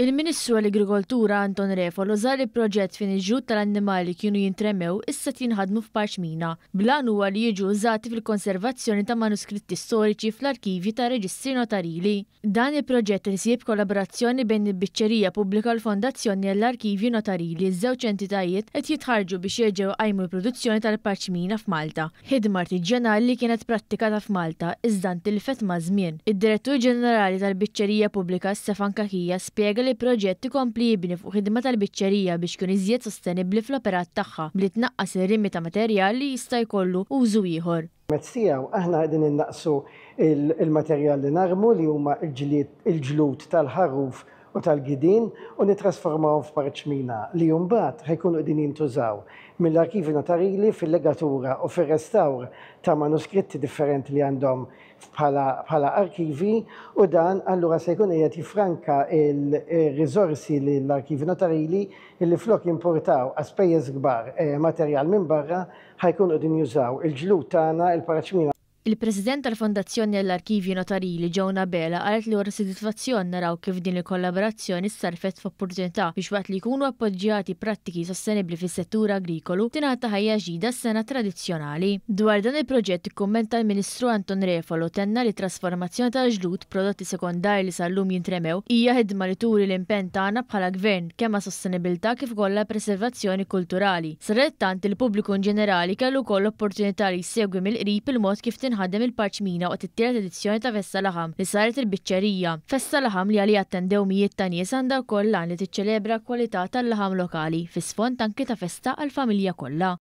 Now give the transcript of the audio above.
Il-Ministru għall-Agrikoltura Anton Refalo żar il-proġett fejn il-ġlud tal-annimali kienu jintremew issa qed jinħadmu f'parċmina. Bl-għan huwa li jiġu użati fil-konservazzjoni ta' manuskritti storiċi fl-arkivji ta' reġistri notarili. Dan il-proġett qed isir b'kollaborazzjoni bejn il-Biċċerija Pubblika u l-Fondazzjoni għall-Arkivji Notarili. Iż-żewġ entitajiet qed jitħarrġu biex jerġgħu jqajmu l-produzzjoni tal-parċmina f'Malta. Ħidma artiġjanali li kienet prattikata f'Malta iżda ntilfet maż-żmien. Id-Direttur Ġenerali tal-Biċċerija Pubblika Stefan Cachia spjega li l-proġett ikompli jibni fuq ħidma tal-biċċerija biex tkun iżjed sostenibbli fl-operat tagħha billi tnaqqas ir-rimi ta' materjal li jista' jkollu użu ieħor. Permezz tiegħu aħna qegħdin innaqqsu l-materjal li narmu li huma l-ġlud tal-ħaruf u tal-gidien u nittrasformawhom f'parċmina li mbagħad ħa jkunu qegħdin jintużaw mill-Arkivju Notarili fil-legatura u fir-restawr ta' manuskritti differenti li għandhom bħala bħala arkivi u dan allura se jkun qiegħed jiffranka l-riżorsi lill-Arkivju Notarili illi flok jimportaw a spejjeż kbar materjal minn barra ħa jkunu qegħdin jużaw il-ġlud tagħna, il-parċmina. Il-President tal-Fondazzjoni għall-Arkivji Notarili Joan Abela qalet li huwa ta' sodisfazzjon naraw kif din il-kollaborazzjoni ssarrfet f'opportunità biex waqt li jkunu appoġġjati prattiki sostenibbli fis-settur agrikolu, tingħata ħajja ġdida s-sena tradizzjonali. Dwar dan il-proġett ikkummenta l-Ministru Anton Refalo tenna li t-trasformazzjoni tal-ġlud, prodotti sekondarji li sal-lum jintremew, hija ħidma li turi l-impenn tagħna bħala Gvern kemm għas-sostenibilità kif ukoll għall-preservazzjoni kulturali. Sadanittant, il-pubbliku inġenerali kellu wkoll l-opportunità li jsegwi mill-qrib il-mod kif tinħadem il-parċmina waqt it-tielet edizzjoni ta' Festa Laħam li saret il-Biċċerija. Festa Laħam li għaliha attendew mijiet ta' nies għandha wkoll l-għan li tiċċelebra l-kwalità tal-laħam lokali fi sfond anki ta' festa għall-familja kollha.